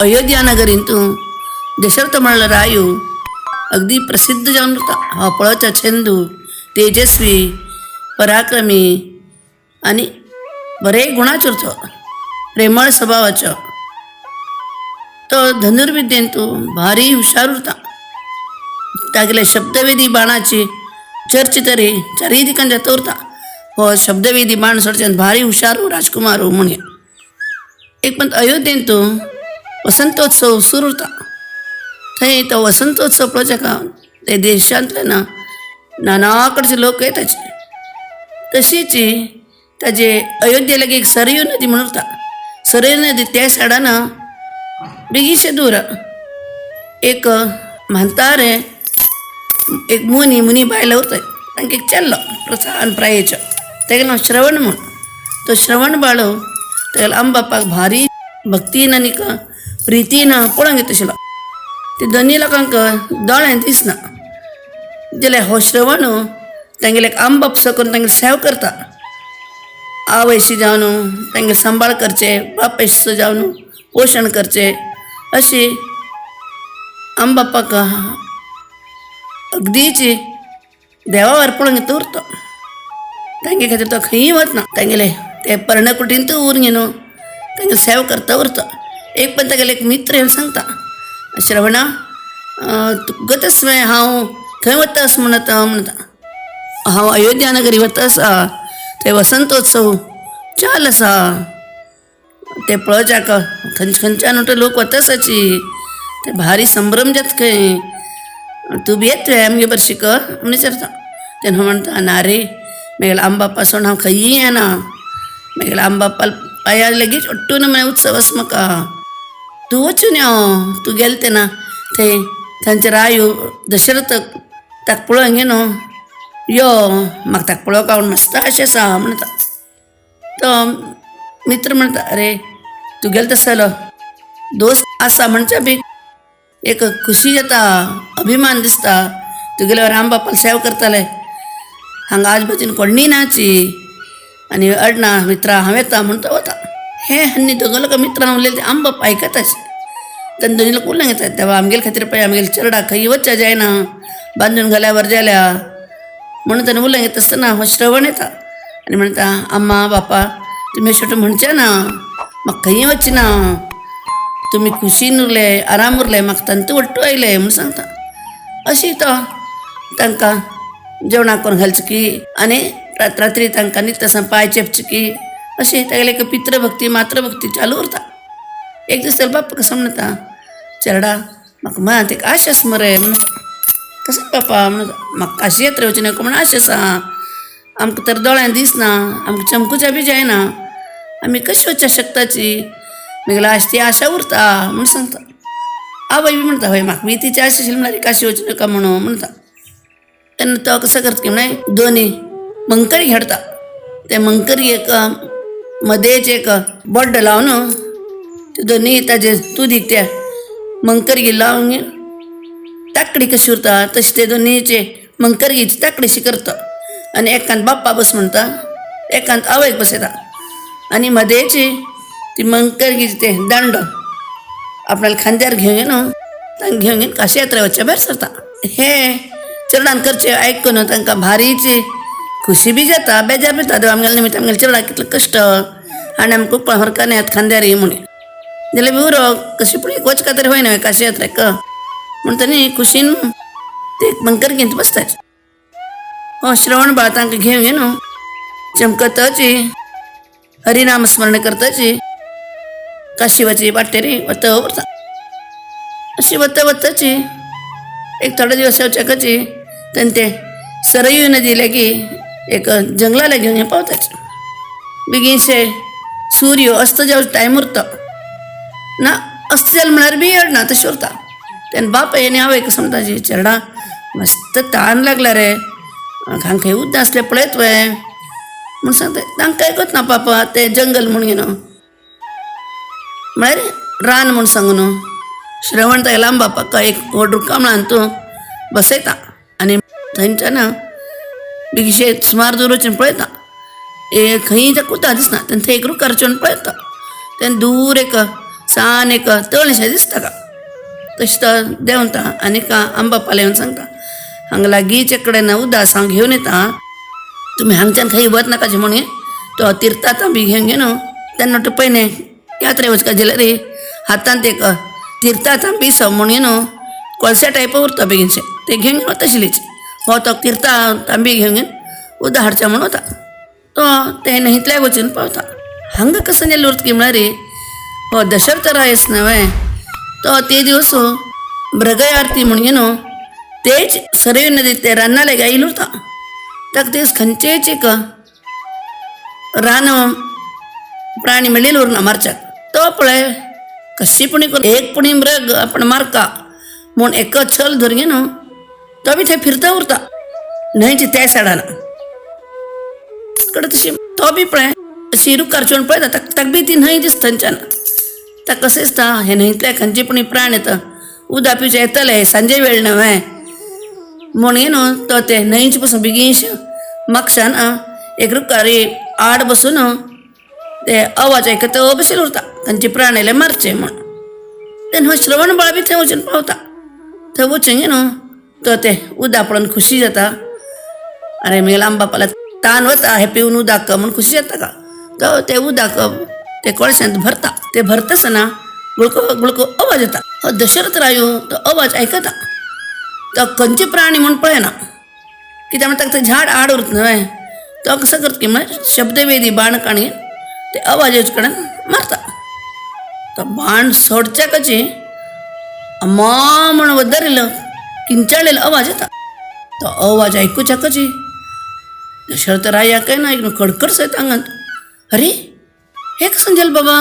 अयोध्या नगरींतू दशरथ म्हणलो रायू अगदी प्रसिद्ध जावन उरता. हो पळोवच्या छंदू तेजस्वी पराक्रमी आनी बरे गुणाचो उरतो, प्रेमळ स्वभावाचो. तो धनुर्विद्येंतू भारी हुशार उरता. तागेले शब्दवेदी बाणाची चर्च तरी चारय दिकान जाता उरता. हो शब्दवेदी बाण सोडच्यान भारी हुशार राजकुमार म्हणून. एक पण अयोध्येंतू वसंतोत्सव सुरू उरता. थंय तो वसंतोत्सव पळोवच्या ते देशांतले ना नाना कडचे लोक येताचे. तशीच ताजे अयोध्ये लागीं एक सरयू नदी म्हणून उरता. सरयू नदी त्या सायडान बेगीनशें दूर एक म्हातारे एक मुनी मुनी बायलां उरता. तांकां एक चेडलो सान प्रायेचो, तेगेलें नांव श्रवण म्हूण. तो श्रवण बाळो तेगेल्या आम बापाक भारी भक्तीन आनी प्रितीन पळोवंक येता आशिल्लो. ते दोनी लोकांक दोळ्यान दिसना जाल्यार हो श्रवण तांगेले आमबापसो करून तांगेली सेवा करता. आवयशी जावन तांगेले सांबाळ करचे, बापायसो जावन पोशण करचे, अशी आमबापाक अगदीच देवावर पळोवंक येता उरता. तांगे खातीर तो खंयी वचना. तांगेले ते पर्णकुटींत उरून न्हू तांगेली सेवा करता उरता. एक पण तागेले एक मित्र येवन सांगता, श्रवणा तुका तसलें हांव थंय वता अशें म्हणटा म्हणटा, हांव अयोध्या नगरी वता आसा, थंय वसंतोत्सव चाल आसा, ते पळोवच्याक खंयचे खंयच्यान लोक वता आसाची, ते भारी संभ्रम जाता खंय, तूं बी येत आमगे बरें शिक म्हण विचारता. तेन्ना म्हणटा, ना रे, म्हगेल्या आमबापा सोडून हांव खंयी येना, म्हगेल्या आमबापा पांयार लेगीत ओट्टून म्हळ्यार उत्सव आसा म्हाका, तूं वचून यो. तूं गेले तेन्ना थंय तांचे रायो दशरथ ताका पळोवंक न्हू यो, म्हाका ताका पळोवंक म्हूण मस्त आशा आसा म्हणटा. तो मित्र म्हणटा, अरे तुगेलो तसलो दोस्त आसा म्हणच्या बी एक खुशी जाता, अभिमान दिसता, तुगेले रामबापाक सेवा करताले, हांगा आजबाजून कोण्णी नाची आनी अडना मित्रा, हांव येता म्हूण तो वता. हे आनी दोगां लोकां मित्रां उलयले ते आमबाप आयकताच. तेन्ना दोनी लोक उलोवंक येतात, तेवा आमगेले खातीर पळय आमगेले चेरडा खंय वचच्या जायना, बांदून घाल्यावर जाल्या म्हणून तेन्ना उलोवंक येता आसतना हो श्रवण येता आनी म्हणटा, अम्मा बापा तुमी अशें म्हणचे ना, म्हाका खंय वचना, तुमी खुशीन उरले, आराम उरले, म्हाका तांतू वट्टू आयले म्हूण सांगता. अशी तो तांकां जेवणाक करून घालचे की आनी रात्री तांकां न्हिदता पांय चेपचे की, अशी तागेली एक पितृभक्ती मातृभक्ती चालू उरता. एक दीस तागेलो बाप्पा कसो म्हणटा, चेरडा म्हाका मनांत एक आशा आसा मरे म्हणटा. कसो बापा म्हणटा, म्हाका काशी यात्रा वचूं नाका म्हूण आशा आसा, आमकां तर दोळ्यान दिसना, आमकां चमकुच्या बी जायना, आमी कशी वचूंक शकताची, म्हगेली आश ती आशा उरता म्हूण सांगता. आवय बी म्हणटा, हय म्हाका बी तिची आशा आशिल्ली म्हळ्यार काशी वचूं नाका म्हणून म्हणटा. तेन्ना तो कसो करता की म्हळ्यार दोनी मंकरी हाडटा, ते मंकरी एक मदेच एक बड्ड लावन ते दोनी ताजे तुदीक त्या मंकरगी लावन ताकडी कशी उरता तशी ते दोनीचे मंकरगीची ताकडीशी करता आनी एकांत बाप्पा बस म्हणटा, एकांत आवयक बसयता आनी मदेची ती मंकरगीची ते दांडो आपणाल्या खांद्यार घेवन न्हू तांकां घेवन घेवन काशी यात्रा वचच्या भायर सरता. हे चेरडान करचें आयकून तांकां भारीची खुशी बी जाता, बेजार बी जाता, देवा आमगेले निमित्त आमगेले चेरडाक कितले कश्ट आनी आमकां खूब हरकत येत खांद्यार म्हणून जाल्यार बी उरो कशी पूण एक वचका तरी होय न्हय काशी यात्रेक म्हूण तांणी खुशीन ते मंकर घेवन बसतात. हो श्रवण बाळ तांकां घेवन न्हू चमकताची हरिनाम स्मरण करताची काशिवाची वाटेरी वता उरता. अशी वता वताची एक थोडे दिवस येवच्याकची तेन्ना ते सरयू नदी लागीं एक जंगला लागीं घेवन पावताचे. बेगीनशे सूर्य अस्त जावचो टायम उरता ना, अस्त जालें म्हळ्यार बी अडना तशें उरता. तेन्ना बापाय आनी आवय कसो म्हणटा, चेरडा मस्त तान लागला रे, हांगा खंय उदक आसलें पळयत वय म्हूण सांगता. तांकां आयकत ना पापा, तें जंगल म्हूण घेवन म्हळ्यार रान म्हूण सांगू न्हू. श्रवण तागेल्या आम बापाक एक व्हड रुखामळान तूं बसयता आनी थंयच्यान बेगीनशें सुमार दूर वचून पळयता, ए खंयी ताका उदक दिसना. तेन्ना थंय एक रुखार चडून पळयता, तेन्ना दूर एक सान एक तळशें दिसता का तशें तो देंवता आनी आंबा पाले येवन सांगता हांगा लागींचे कडेन उदास हांव घेवन येता, तुमी हांगच्यान खंय वच नाकाशें म्हणून तो तिर्था तांबी घेवन घेवन तेन्ना तो पयलें यात्रे वचका जाल्यार हातांत एक तिर्था तांबी सो म्हणून न्हू कोळश्या टायप उरता बेगीनशें तें घेवन घेवन वता आशिल्लीच. हो तो तिर्था तांबी घेवन घेवन उदक हाडचें म्हणून वता, तो ते न्हंयतल्याक वचून पावता. हांगा कसो गेल्लो उरता की म्हळ्यार हो दशरथ रायस न्हय तो ते दिवस मृगय आरती म्हणून न्हू तेच सरयू नदी ते रान्ना लागीं आयिल्लो उरता. ताका दीस खंयचेच एक रान प्राणी मेळिल्लो उरना मारच्याक. तो पळय कशी पुणी करून एक पुणी मृग आपण मारका म्हूण एक छल धरून न्हू तो बी थंय फिरता उरता न्हंयचे त्या सायडान कडे. तशी तो बी पळय अशी रुखार चोवन पळयता, ताका बी ती न्हंय दिसता थंयच्यान. ताका कशें दिसता हे न्हंयतले खंयचे पुणी प्राण येता उदक पिवचें येतले सांजे वेळ न्हय म्हूण न्हू तो ते न्हंयचे पसून बेगीनशें मागशान एक रुखार आड बसून ते आवाज आयकता बसून उरता खंयचे प्राण येयले मारचे म्हूण. तेन्ना हो श्रवण बाळ बी थंय वचून पावता. थंय वचून न्हू तो ते उदक पळोवन खुशी जाता, अरे म्हगेल्या आंबा तान वता हें पिवन उदक म्हूण खुशी जाता का. तो ते उदक ते कोळश्यांत भरता. ते भरता आसतना गुळको गुळको आवाज येता. हो दशरथ रायो तो आवाज आयकता, तो खंयचे प्राणी म्हूण पळयना कित्याक म्हणटा ताका झाड आड उरता न्हय. तो कसो करता की म्हळ्यार शब्दवेदी बाण काणी ते आवाज येवचे कडेन मारता. तो बाण सोडच्याकची अम्मा म्हूण वदरिल्लो किंचाळलेलो आवाज येता. तो आवाज आयकुच्याकची दशरथ रायाक ना एक कडकडसो येता आंगांत, अरे हे कसं जालें बाबा,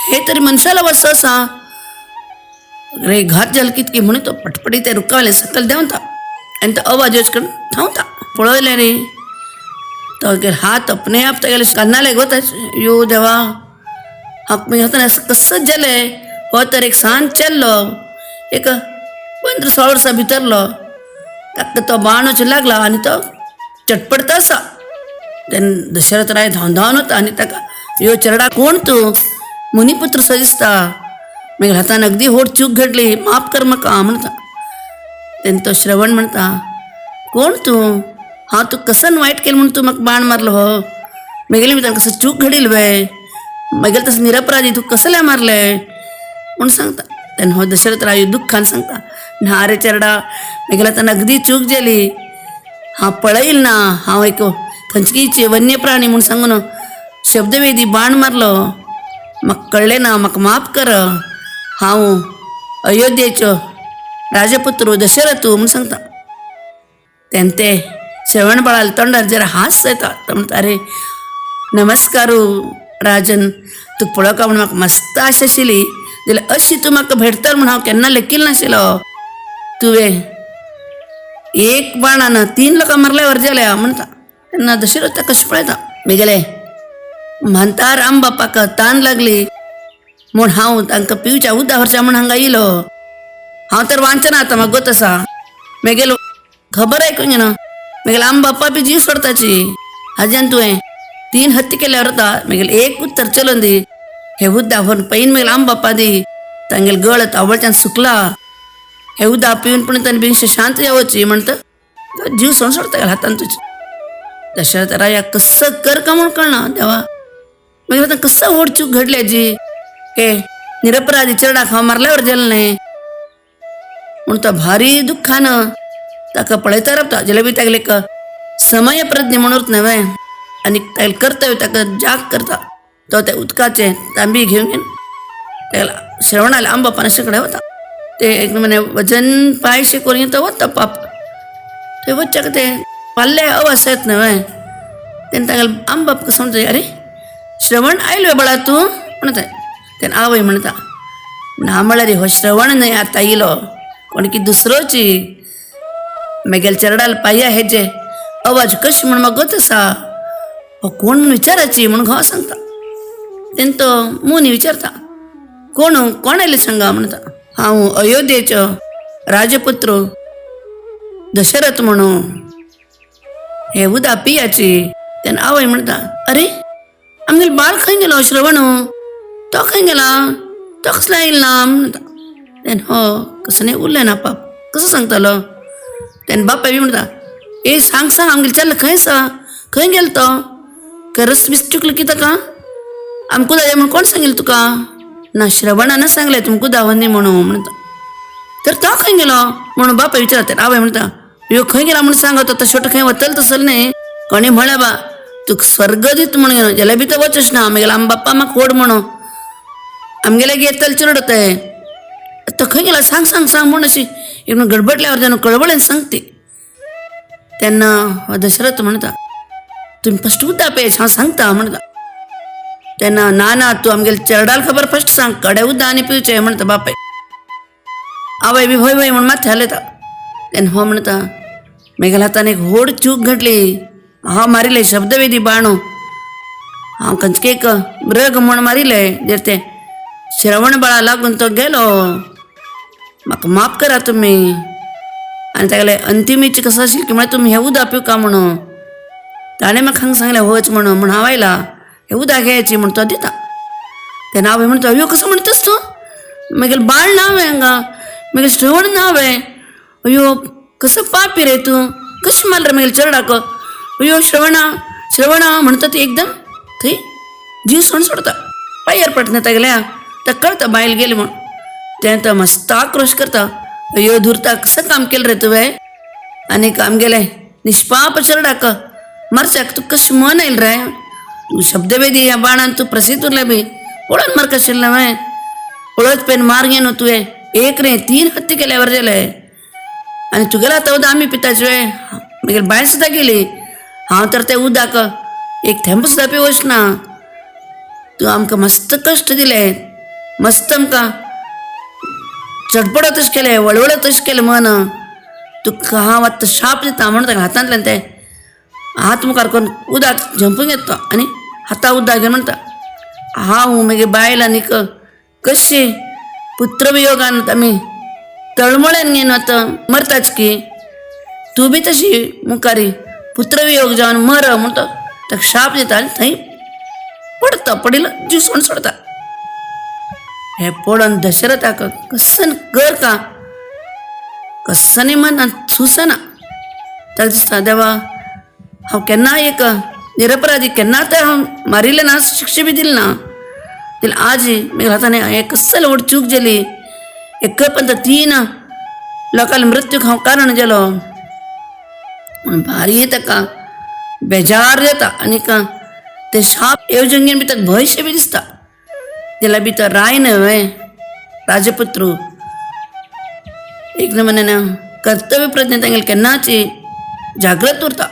हे तरी मनशाला आवाज आसा, अरे घात जाल कितकी म्हणून तो पटपटी ते रुखावले सकयल देंवता आनी तो आवाज येवचे कडेन धांवता. पळयलें रे तो हात अपने आप तेगेले कान्ना लागीं वता, यो देवा हांव म्हज्या हातान कसं जालें. हो तर एक सान चेल्लो एक 15-16 वर्सां भितरलो, ताका तो बाण वचून लागला आनी तो चटपडता आसा. तेन्ना दशरथ राय धांवन धांवन वता आनी ताका यो चेरडा कोण तूं, मुनीपुत्र सो दिसता, मागीर हातान अगदी व्हड चूक घडली, माफ कर म्हाका म्हणटा. तेन्ना तो श्रवण म्हणटा कोण तूं, हांव तूं कसन वायट केलें म्हूण तूं म्हाका बाण मारलो, हो म्हगेले भितर कसो चूक घडील वे, म्हगेले तसो निरपराधी तूं कसले मारले म्हूण सांगता. तेन्ना हो दशरथ राय दुख्खान सांगता ना रे चेरडा म्हगेल्या हातान अगदी चूक जाली, हांव पळयल ना, हांव एक खंयची वन्य प्राणी म्हूण सांगून शब्दवेदी बाण मारलो, म्हाका कळ्ळें ना, म्हाका माफ कर, हांव अयोध्येचो राजपुत्र दशरथ म्हूण सांगता. तेन्ना ते श्रवण बाळाल्या तोंडार जरा हांस येता. तो म्हणटा अरे नमस्कारू राजन, तुका पळोवका म्हूण म्हाका मस्त आशा आशिल्ली, जाल्यार अशी तूं म्हाका भेटतलो म्हूण हांव केन्ना लेखील नाशिल्लो, तुवें एक बाणान 3 लोकां मारल्यावर जाल्या म्हणटा. तेन्ना दशरथ कशें पळयता, म्हगेले म्हांतार आमबापाक तान लागली म्हूण हांव तांकां पिवच्या उदक व्हरच्या म्हूण हांगा येयलो, हांव तर वांचना आतां म्हाका गोत आसा, म्हगेलो खबर आयकूंक येना, म्हगेलो आमबापा बी जीव सोडताची, हाज्यान तुवें 3 हत्ती केल्यावर वता, म्हगेलें एक उत्तर चलोवन दी, हे उदक व्हरून पैन म्हगेलो आमबापा दी, तांगेलो गळ तावळच्यान सुकला, हे उदक पिवन पूण ताणें बेगीन शांत जावची म्हणटा तो जीव सोडून सोडता हातान तुजे. दशरथ राया कसं कर का म्हूण कळना देवा, मागीर आतां कसं व्हड चूक घडली हाजी, हे निरपराधी चेरडाक हांव मारल्यावर जालें न्हय म्हूण तो भारी दुख्खान ताका पळयता रावता. जाल्यार बी तागेले एक समय प्रज्ञ म्हणून उरता न्हय आनी तागेलें कर्तव्य ताका जाग करता. तो त्या उदकाचें तांबी घेवन घेवन तागेल्या श्रवणाल्या आंबापान कडेन वता. ते एक म्हणे वजन पांयशे करून तो वता पाप, थंय वचच्याक ते पाल्ले आवाज येत न्हय. तेन्ना तागेले आमबाप कसो म्हणटा, अरे श्रवण आयलो बाळा तूं म्हणटा. तेन्ना आवय म्हणटा ना म्हळ्यार हो श्रवण न्हय आतां येयलो कोण की दुसरोची, म्हगेल्या चेरडाल पांया हेजे आवाज कशें म्हूण म्हाका गोत आसा, हो कोण म्हूण विचाराची म्हूण घोव सांगता. तेन्ना तो मुनी विचारता कोण कोण आयले सांगा म्हणटा. हांव अयोध्येचो राजपुत्र दशरथ म्हणून हे उदक पियाची. तेन्ना आवय म्हणटा अरे आमगेलो बाळ खंय गेलो श्रवण, तो खंय गेला, तो कसलो आयलो ना म्हणटा. तेन्ना हो कसो न्ही उरलें ना पाप कसो सांगतलो. तेन्ना बापाय बी म्हणटा, ए सांग सांग आमगेलें चेडलें खंय आसा, खंय गेलो तो, खंय रस्तो बीस चुकलो की ताका, आमकां जाय म्हूण कोण सांगिल्लें तुका, ना श्रवणान सांगलें तुमकां दावन्नी म्हणून म्हणटा. तर तो खंय गेलो म्हणून बापाय विचारता. आवय म्हणटा, यो खंय गेला म्हणून सांग, तो शेवट खंय वतलो तसलो न्ही. कोणी म्हळें बा तुका स्वर्ग दित म्हणून गेलो जाल्यार बी तो वचच ना, आमगेलो आम बाप्पा म्हाका व्हड म्हणून आमगेले येतले चेडो ते, तो खंय गेला सांग सांग सांग म्हूण अशी एकदम गडबडल्यावर तेन्ना कळवळेन सांगती. तेन्ना हो दशरथ म्हणटा, तुमी फस्ट उदक पेच हांव सांगता म्हणटा. तेन्ना ना ना तूं आमगेले चेरडाल खबर फस्ट सांग, कडे उदक आनी पिवचें म्हणटा बापाय. आवय बी व्हय व्हय म्हूण माथें हालयता. तेन्ना हो म्हणटा, म्हगेल्या हातान एक व्हड चूक घडली, हांव मारिल्लें शब्दवेदी बाणू, हांव खंयचे एक मृग म्हूण मारिल्लें, जर तें श्रवण बाळा लागून तो गेलो, म्हाका माफ करा तुमी. आनी तागेले अंतीम इच्छा कसो आशिल्ली की म्हळ्यार तुमी हें उदक पिवका म्हणून, ताणें म्हाका हांगा सांगलें वच म्हणून, म्हूण हांव आयला हें उदक घेयाची म्हूण तो दिता. तेन्ना आवय म्हणटा, अयो कसो म्हणटास तूं, म्हगेलें बाळ नांव हांगा, म्हगेलें श्रवण नांव आहे, अयो कसो पापी रे तूं, कशें मारलें रे म्हगेलें चेरडाक, अयो श्रवणा श्रवणा म्हणटा ती एकदम थंय जीव सोडून सोडता, पांयार पडटा तागेल्या, ताका कळटा बायल गेली म्हूण. तें तो मस्त आक्रोश करता, अयो धुर्ता कसं काम केलं रे तुवें, आनीक आमगेलें निष्पाप चेरडाक मारच्याक तुका कशें मन आयलें रे, तूं शब्दवेदी ह्या बाणान तूं प्रसिद्ध उरलें बी पळोवन मारका आशिल्लें हांवें, पळयत पेन मार न्हू तुवें, एक न्ही 3 हत्ती केल्यावर जाले, आनी तुगेल्या आतां उदक आमी पिताचे, मागीर बायल सुद्दां गेली, हांव तर तें उदक एक थेंब सुद्दां पिवच ना, तूं आमकां मस्त कश्ट दिले, मस्त आमकां चडपडतच केलें, वळवळतच केलें मन, तुका हांव आतां शाप दिता म्हणून ताका हातांतल्यान ते हात मुखार करून उदक झंपून घेता आनी हाता उदक घेवन म्हणटा, हांव मागीर बायल आनीक कशी पुत्रवियोगान आमी तळमळेन घेवन आतां मरताच की, तूं बी तशी मुखारी पुत्रवियोग जावन मर म्हूण तो ताका शाप दिता आनी थंय पडटा, पडिल्लो जीव सोडून सोडता. हें पळोवन दशरथाक कसन कर का कसनी मनान सुसना, ताका दिसता देवा हांव केन्ना एक निरपराधी केन्ना तर हांव मारिल्लें ना, शिक्षा बी दिली ना, जाल्यार आज म्हगेल्या हातान हें कसलें व्हड चूक जाली, एक पंत 3 लोकांल्या मृत्यूक हांव कारण जालो म्हूण भारी ताका बेजार जाता आनीक ते शाप येवजून घेवन बी ताका भंयशें बी दिसता. जाल्यार बी तो राय न्हय राजपुत्र एक नमुन्यान कर्तव्य प्रज्ञा तांगेले केन्नाची जागृत उरता.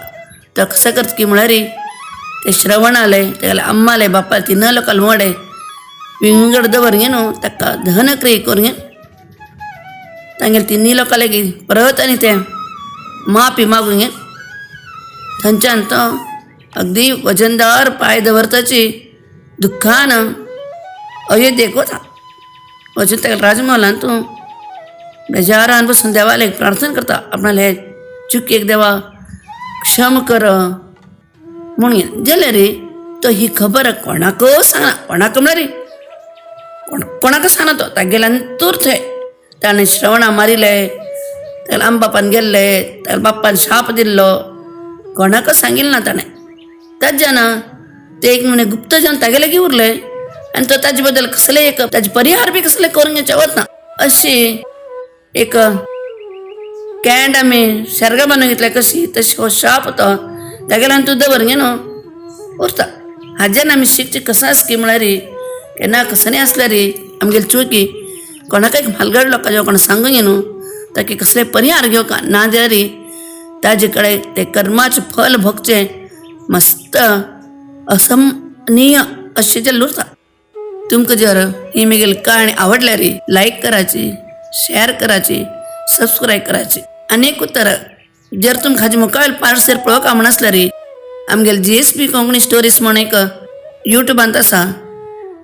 तो कसो करता की म्हळ्यार ते श्रवण आले तागेले अम्माले बापाले तिन लोकांले मडें विंगड दवर न्हू ताका दहन क्रिया करून तांगेले तिनूय लोकां लागीं परत आनी ते माफी मागून घेवन थंयच्यान तो अगदी वजनदार पांय दवरताची दुख्खान अयोध्येक वता. वचून तागेल्या राजमहालांत तूं बेजारान बसून देवाले प्रार्थना करता, आपणाले चुकेक देवा क्षम कर म्हणून. जाल्यार रे तो ही खबर कोणाक सांगना, कोणाक म्हळ्यार कोणाक सांगना तो तागेल्यान अंतूर थंय ताणें श्रवणा मारिल्ले, तागेल्या आमबापान गेल्ले, तागेल्या बाप्पान शाप दिल्लो, कोणाक सांगिल्लें ना ताणें. ताज्या ना ते एक म्हणे गुप्त जावन तागेले लागीं उरले आनी तो ताजे बद्दल कसले एक ताजे परिहार बी कसले करूंक घेवचे वतना अशी एक कॅन्ड आमी शेरगां बांदून घेतल्या कशी तशी हो शाप तो तागेल्यान तूं दवर न्हू उरता. हाज्यान आमी शिकचे कसो आसा की म्हळ्यार केन्ना कसनी आसल्यार आमगेली चुकी कोणाकय म्हालगड लोकांच्या कोणा सांगूंक न्हू ताका कसले परिहार घेवंक ना जाल्यार ताजे कडेन ते कर्माचें फल भोगचें मस्त असमनीय अशें जें उरता. तुमकां जर ही म्हगेली काणी आवडल्यार लायक कराची, शेअर कराची, सबस्क्रायब कराची. आनी एक उतर जर तुमकां हाजे मुखावेले पार्ट्स जर पळोवंक म्हण आसल्यार आमगेले GSB Konkani stories म्हण एक युट्यूबांत आसा,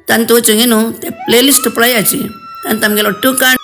तांतूत वचून न्हू ते प्लेलिस्ट पळयाची, तांतूत आमगेलो टू काणी